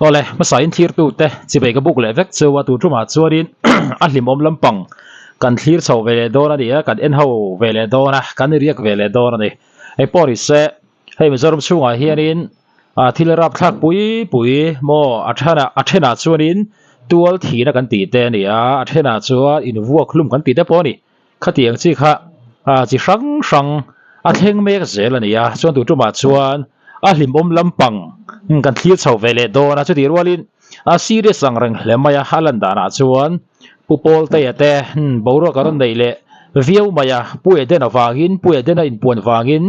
Awle, hmasa in thlirtu te chivei ka buk leh vek chu a tu tumah chuanin a hlimawm lampang kan thlir chho ve leh dawn a ni a, kan en ho ve leh dawn a, kan riak ve leh dawn a ni. Hei pawh ni se, hei Mizoram chhungah hianin ah thil rapthlak pui pui maw a thenah a thenah chuanin tual thihna kan tih te a ni a, a thenah chuan invuak hlum kan tih te pawh a ni. Khatiang chi kha chi hrang hrang a thleng mek zel a ni a, chuan tu tumah chuan a hlimawm lampang kan thlir chho ve leh dawn a, chutih rualin a serious ang reng hle mai a, a lan danah chuan Pu Pawltea te boruak a rawn neih leh viau mai a, Pu Eden avangin Pu Eden a inpuan vangin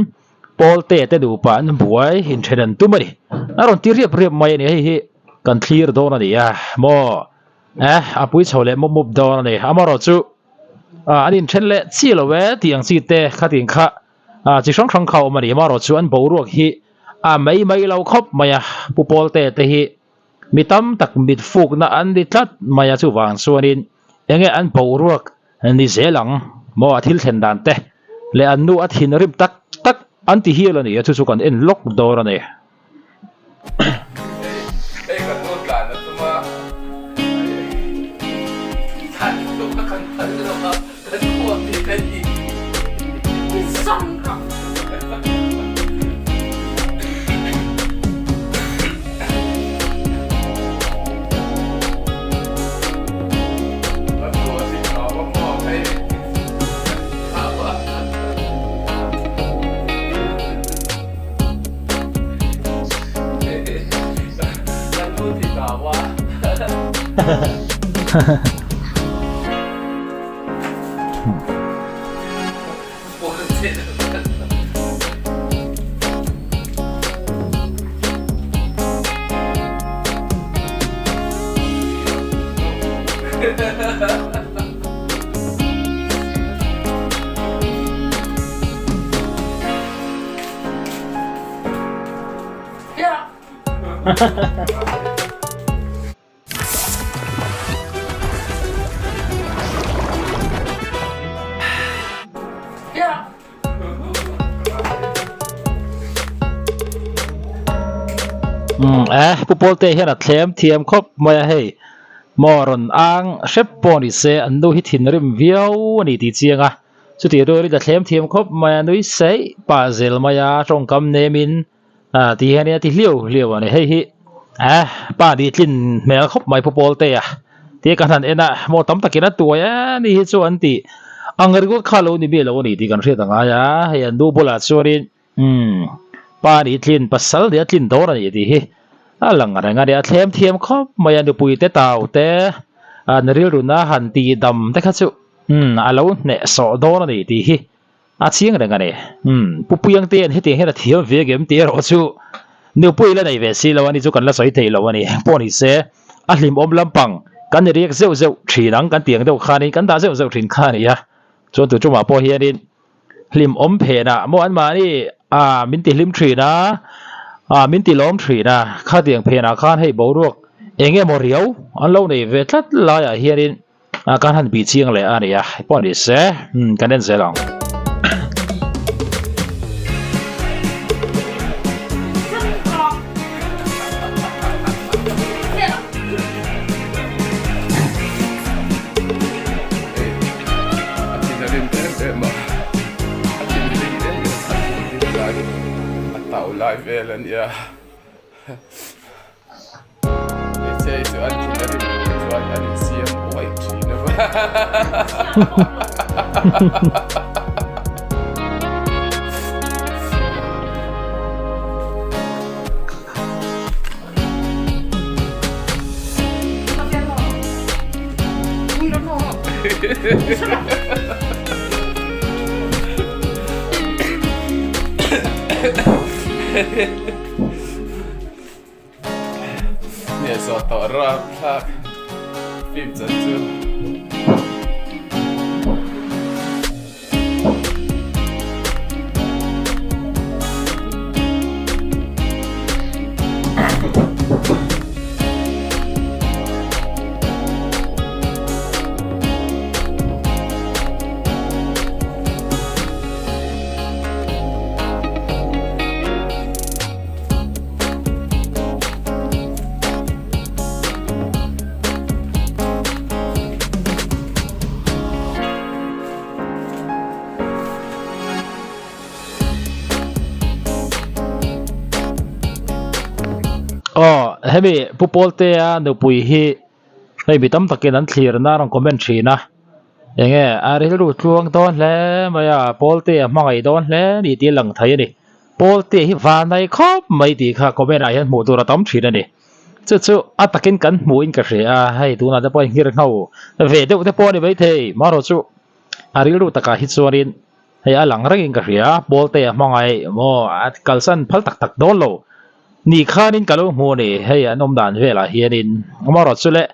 Pawltea te nupa an buai inthen an tum a ni, a rawn ti riap riap mai a ni, hei hi kan thlir dawn a ni a maw. Eh, a pui chho leh mup mup dawn a ni. Amaherawhchu, ah, an inthen leh chi lo e tih ang chi te khatin kha, ah, chi hrang hrang kha a awm a ni. Amaherawhchu an boruak hi a mai mai lo khawp mai a, Pu Pawlte te hi mi tam tak mit fukna an ni tlat mai a, chuvang chuanin enge an boruak ni zel ang maw a thil thlen dan te leh an nu a thinrim tak tak an ti hial a ni a, chu chu kan en lawk dawn a ni. Umm eh pu Pawlte hian a thlem thiam khawp mai a hei maw rawn ang hrep pawh ni se an nu hi thinrim viau a ni tih chiang a. Chutih rualin a thlem thiam khawp mai a, nui saih pah zel mai a, tawngkam nemin ti hianin a ti hliau hliau a ni. Hei hi eh pa nih tlin hmel khawp mai Pu Pawltea tia kan han en a, maw tam takin a tuai a ni hi chu an tih ang ringawt kha lo ni miah lo a ni tih kan hriat a ngai a, hei an nu bulah chuanin umm pa nih tlin pasal nih a tlin dawn a ni tih hi a lang reng a ni. A thlem thiam khawp mai a, nupui te tau te an rilruna han tih dam te kha chu. Umm, a lo hneh sawh dawn a ni tih hi a chiang reng a ni. Umm, Pu Puiangtea'n hetiang hian a thiam ve ngem tih erawh chu nupui la nei ve si lo a ni chu kan la sawi thei lo a ni. Pawh ni se, a hlimawm lampang kan i riak zeuh zeuh thin ang kan tih ang deuh khanin kan dah zeuh zeuh thin kha a ni a. Chuan tu tumah pawh hianin hlimawm phenah maw anmahni ah min ti hlim thin a, ah min ti lawm thin a, khatiang phenah khan hei boruak eng emaw riau an lo nei ve tlat laiah hianin Ah kan han bih chiang leh a nia pawh ni se umm kan en zel ang. Aw, hemi Pu Pawltea nupui hi hei mi tam takin an thlirna a rawn comment thin a, enge a rilru tluang dawn hle mai a, Pawltea hmangaih dawn hle a ni tih a lang thei a ni. Pawltea hi vanai khawp mai tih kha comment ah hian hmuh tur a tam thin a ni. Chu chu a takin kan hmuhin ka hria a, hei tunah te pawh nghir ngho ve deuh te pawh a ni maithei, marawh chu a rilru takah hi chuanin Hei a lang rengin ka hria, Pawltea hmangaih maw a kalsan phal tak tak dawn lo. Ni khanin ka lo hmu a ni, hei an awm dan velah hianin amaherawh chu le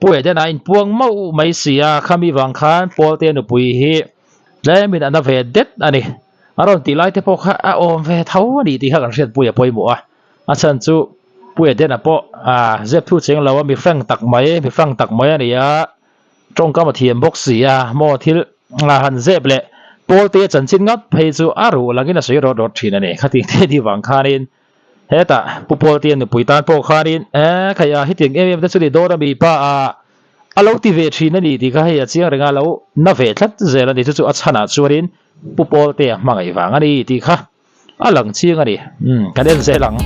Pu Edena a inpuang mauh mai si a, khami vang khan Pawltea nupui hi tlemin a na ve det a ni. A rawn tih lai te pawh kha a awm ve tho a ni tih kha kan hriatpui a pawimawh a, a chhan chu Pu Edena pawh zep thu cheng lo a, mi frank tak mai, mi frank tak mai a ni a. Tawngkam a thiam bawk si a, maw thil a han zep leh Pawlte a chanchin ngat phei chu a ruh langin a sawi rawt rawt thin a ni. Khati te ni vang khanin hetah Pu Pawltea nupui tan pawh khanin eh khai a hetiang em em te chu ni dawn a mi pa a a lo ti ve thin a ni tih kha hei a chiang reng a lo na ve tlat zel a ni. Chu chu a chhanah chuanin Pu Pawltea hmangaih vang a ni tih kha A lang chiang a ni. Umm, kan en zel ang.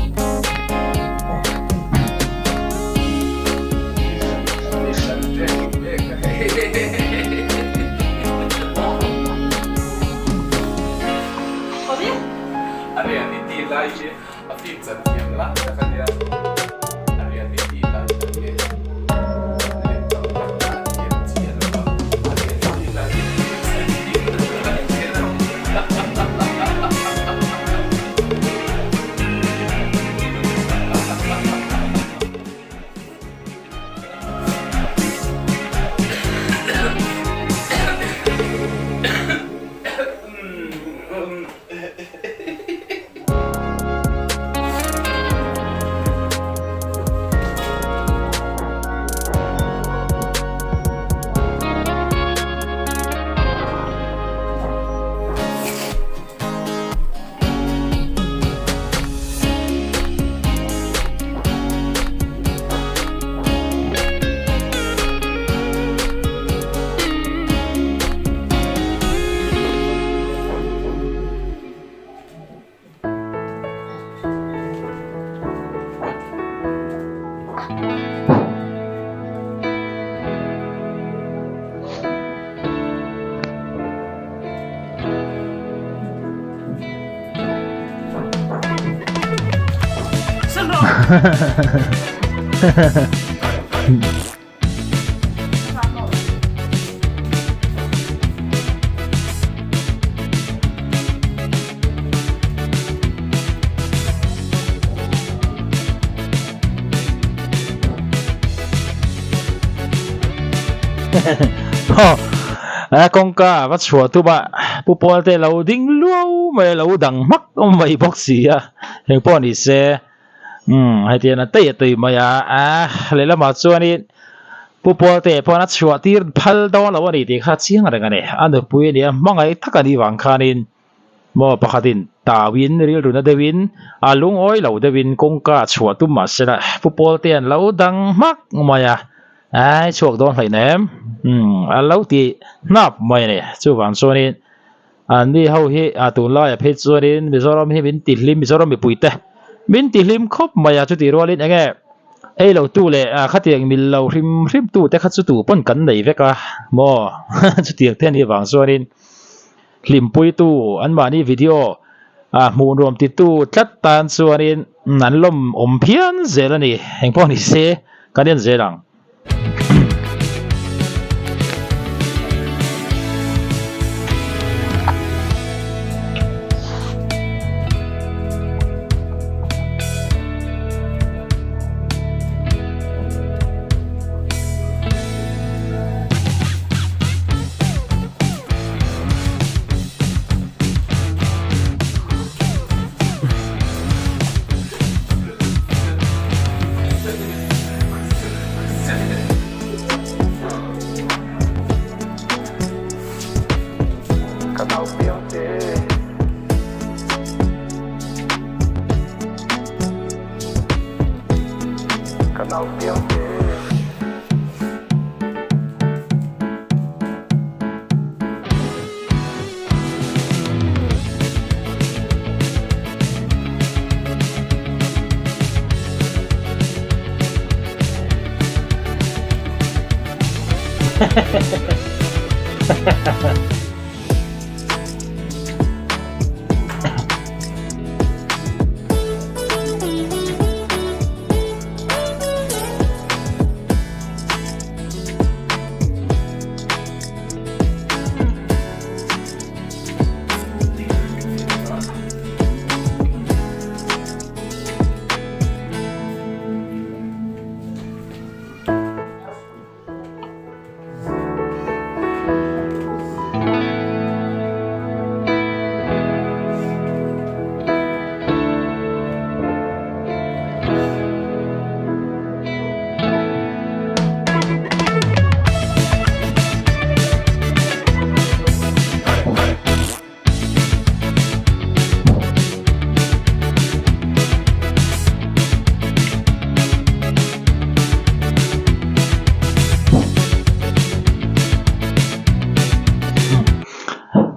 Kawngka va chhuah tum a Pu Pawlte lo ding luau mai a lo dang hmak mai bawk si a engpawh ni se. Umm hetiang a tei a tui mai a, a lehlamah chuanin Pu Pawlte pawh a chhuah tir phal dawn lo a ni tih kha chiang reng a ni. A nupui a nia hmangaih tak a nih vang khanin maw pakhatin tauin rilru na deuhin a lungawi lo deuhin kawngka a chhuah tum mah se la Pu Pawlte an lo dang hmak mai a, ai chhuak dawn hleih na em? Umm a lo ti hnap mai a ni. Chuvang chuanin An ni ho hi a tunlaiah phei chuanin Mizoram hi min tihlim, Mizoram mipuite min tihlim khawp mai a, chutih rualin eng nge ei lo tu leh khatiang mil lo hrim hrim tu te kha chu tu pawn kan nei vek a maw chutiang te anih vang chuanin hlimpuitu anmahni video hmuh nuam titu tlat tan chuanin an lawm awm phian zel a ni, engpawh ni se kan en zel ang. Ka nau piang te. Ka nau piang te.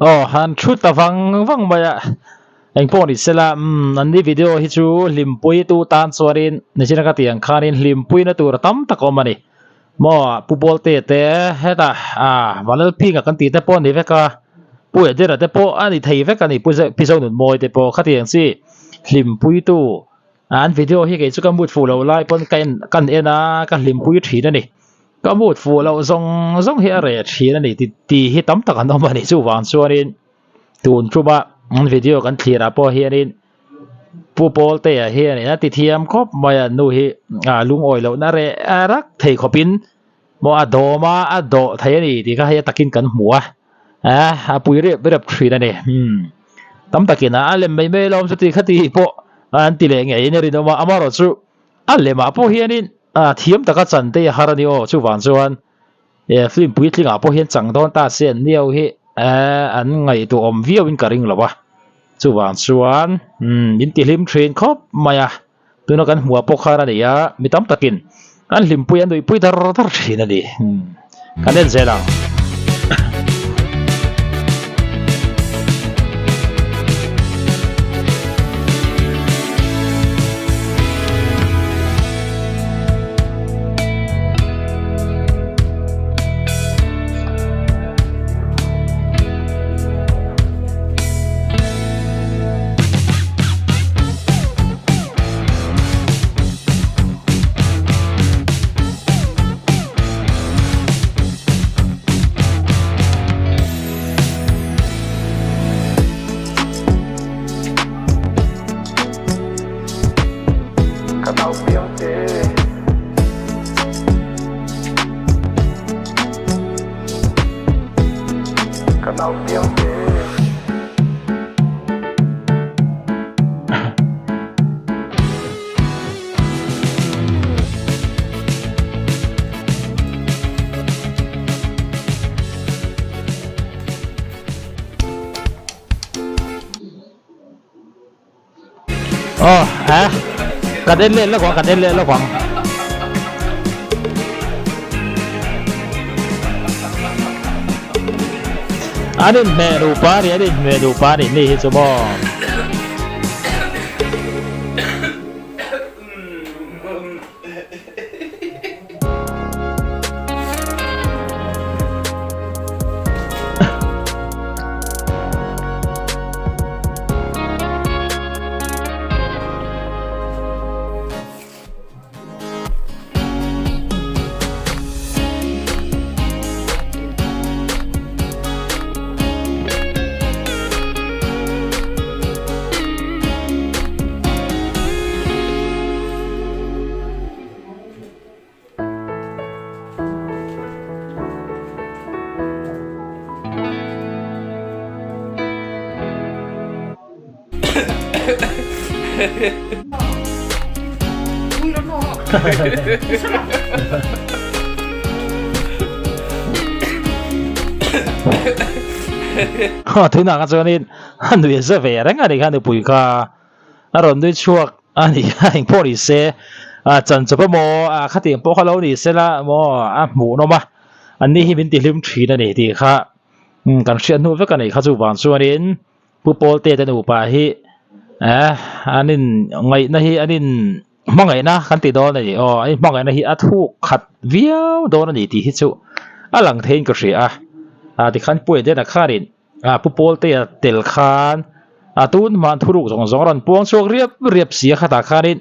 Aw han thu ta vang vang mai a engpawh ni sela umm an ni video hi chu hlimpui tu tan chuanin nichina ka tih ang khanin hlimpui na tur tam tak a awm a ni maw pu Bawlte te hetah ah Vanlalphinga kan tih te pawh a ni vek a Pu Edena te pawh a ni thei vek a ni Pu Pi Zonunmawii te pawh khatiang chi hlimpui tu An video hi kei chu ka mood fuh loh lai pawn ka en kan en a ka hlimpui thin a ni. Ka mood fuh loh zawng zawng hi a reh thin a ni ti ti hi tam tak an awm a ni chuvang chuanin tun tuma an video kan thlir ah pawh hianin Pu Pawltea hianin a ti thiam khawp mai a nu hi a lungawi lohna reh a rak thei khawpin maw a dawm a a dawh thei a ni tih kha hei a takin kan hmu a eh a pui rep rep thin a ni umm tam takin a lem mai mai lawm chuti khati pawh an ti leh ngeiin a rinawm a amaherawhchu a lemah pawh hianin a thiam taka chan te a har a ni aw chuvang chuan eh film puitlingah pawh hian chang dawn ta se an niau hi eh an ngaihtuahawm viauin ka ring lo a chuvang chuan umm min ti hlim thin khawp mai a. Tuna kan hmuh ah pawh khan a ni a, mi tam takin an hlimpui an nuihpui dar dar thin a ni. Kan en zel ang. Ka nau piang te. Ka nau piang te. Aw eh kan en leh lawk ang kan en leh lawk ang. An inhmeh nupa a ni an inhmeh nupa a nih ni hi chu maw. Tunah kha chuanin a nui za ve reng a ni kha nupui kha a rawn nui chhuak a ni a engpawh ni se a chanchawp emaw a khatiang pawh kha lo ni se la maw a hmuhnawm a anni hi min tihlim thin a ni tih kha kan hriat hnu vek a ni kha chuvang chuanin. Pu Pawlte te nupa hi eh an in ngaihna hi an in hmangaihna kan ti dawn a ni aw an in hmangaihna hi a thuk khat viau dawn a ni tih hi chu a lang theiin ka hria a. Ah tikhan Pu Edena khanin ah Pu Pawltea tel khan a tun hman thuruk zawng zawng a rawn puang chhuak riap riap si a khatah khanin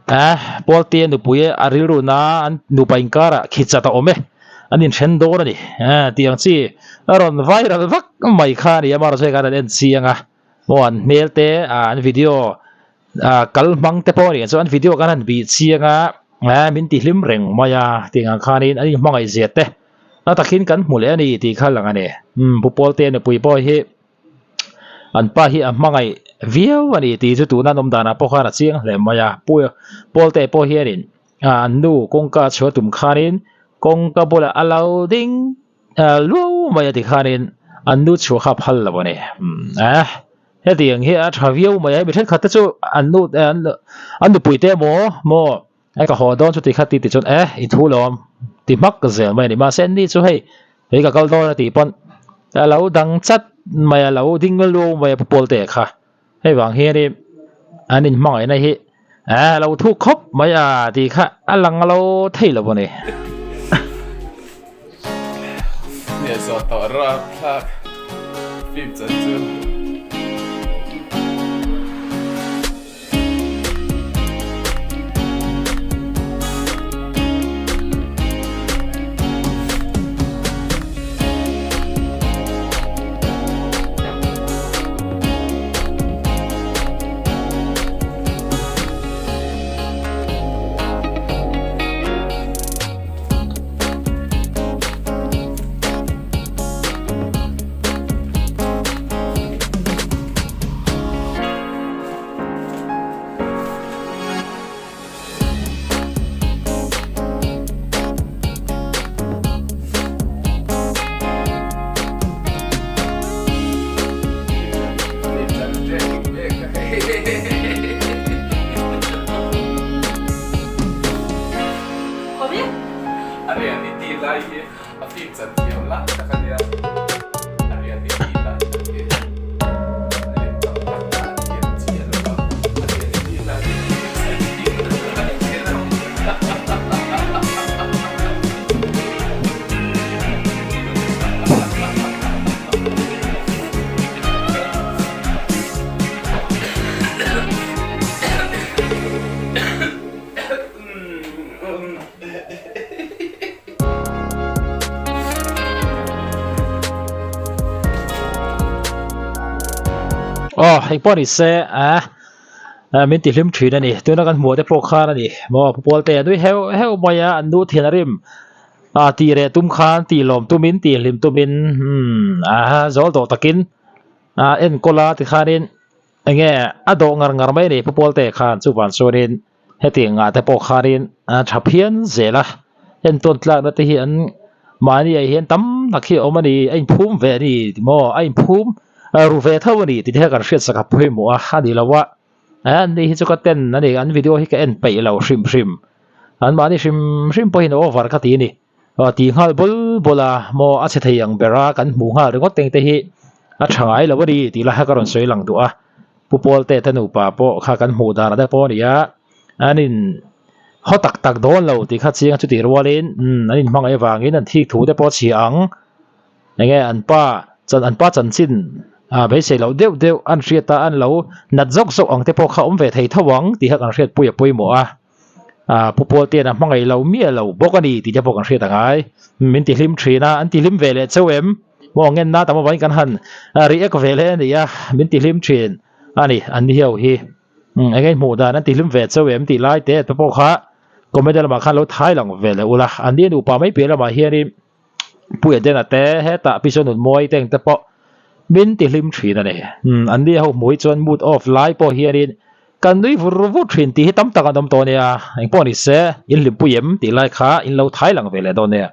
ah Pawltea nupui a rilru na an nupa inkarah khichat a awm e an inthen dawn a ni ah tih ang chi a rawn viral vak mai kha a ni a amaherawhchu hei khan an en chiang a maw an hmel te ah an video ah kal hmang te pawh a nih chuan video kan han bih chiang a ah min ti hlim reng mai a tih ang khanin an inhmangaih zia te a takin kan hmu leh a ni tih kha lang a ni umm Pu Pawlte nupui pawh hi an pa hi a hmangaih viau a ni tih chu tuna an awm danah pawh khan a chiang hle mai a Pu Pawlte pawh hianin ah an nu kawngka chhuah tum khanin kawngka bulah a lo ding luau mai a ti khanin an nu chhuah kha a phal lo a ni umm eh. Hetiang hi a tha viau mai a, mi thenkhat te chu an nu an nupui te emaw maw e ka haw dawn chuti kha ti ti chuan e i thu lawm ti hmak zel mai a ni. Mahse ni chu hei hei ka kal dawn a tih pawn a lo dang chat mai a, lo ding luau mai a pu Pawlte kha. Hei vang hianin an inhmangaihna hi a lo thuk khawp mai a tih kha a lang lo thei lo a ni. Hniasawh tawh rap thlak film chan chu. A reality lai hi a film chan thiam lah tak a nia. A reality lai tak hi a lem tak tak a an thiam chiah lo a, a reality lai hi a film chan thiam lo. Aw hei pawh ni se a min ti hlim thin a ni tuna kan hmuh te pawh khan a ni maw pu Pawlte a nui heuh heuh mai a an nu thian a rim a tih reh tum khan tih lawm tumin tih hlim tumin umm a zawl tawh takin a enkawl a tikhanin enge a dawh ngar ngar mai a ni pu Pawlte khan chuvan chuanin. Hetiang ngah te pawh khanin a tha phian zel a, entawn tlakna te hi an mahni ah hian tam tak hi a awm a ni, a inphum ve a ni ti maw, a inphum ru ve tho a ni tih te kha kan hriatsak a pawimawh a, a ni lo a, an ni hi chu ka ten a ni, an video hi ka en peih lo hrim hrim, an mahni hrim hrim pawhin over ka ti a ni. Aw tih nghal bawl bawl a, maw a chhe thei ang ber a, kan hmuh nghal ringawt teng te hi a tha ngai lo a ni tih lai kha ka rawn sawi lang duh a, Pu Pawlte te nupa pawh kha kan hmuh dan te pawh a ni a, an in haw tak tak dawn lo tih kha chiang chutih rualin umm an inhmangaih avangin an thik thu te pawh a chhia ang, enge an pa chan an pa chanchin ah beisei loh deuh deuh an hriat a an lo nat zawk zawk ang te pawh kha awm ve thei tho ang tih kha kan hriatpui a pawimawh a. Ah Pu Pawltean a hmangaih lo miah lo bawk a ni tih te pawh kan hriat a ngai. Min ti hlim thin a, an ti hlim ve leh chauh em? Maw ngenna tam avangin kan han react ve leh a ni a, min ti hlim thin a ni an ni ho hi. Eng nge hmuh dan an ti hlim ve chauh em tih lai te te pawh kha comment lamah khan lo thai lang ve leh ula. An ni nupa mai piah lamah hianin Pu Edena te hetah Pi Zonunmawii te engte pawh min ti hlim thin a ni. Umm an ni ho hmuh hi chuan mood off lai pawh hianin kan nui vur vur thin tih hi tam tak an awm tawh a nia. Engpawh ni se in hlimpui em tih lai kha in lo thai lang ve leh dawn nia.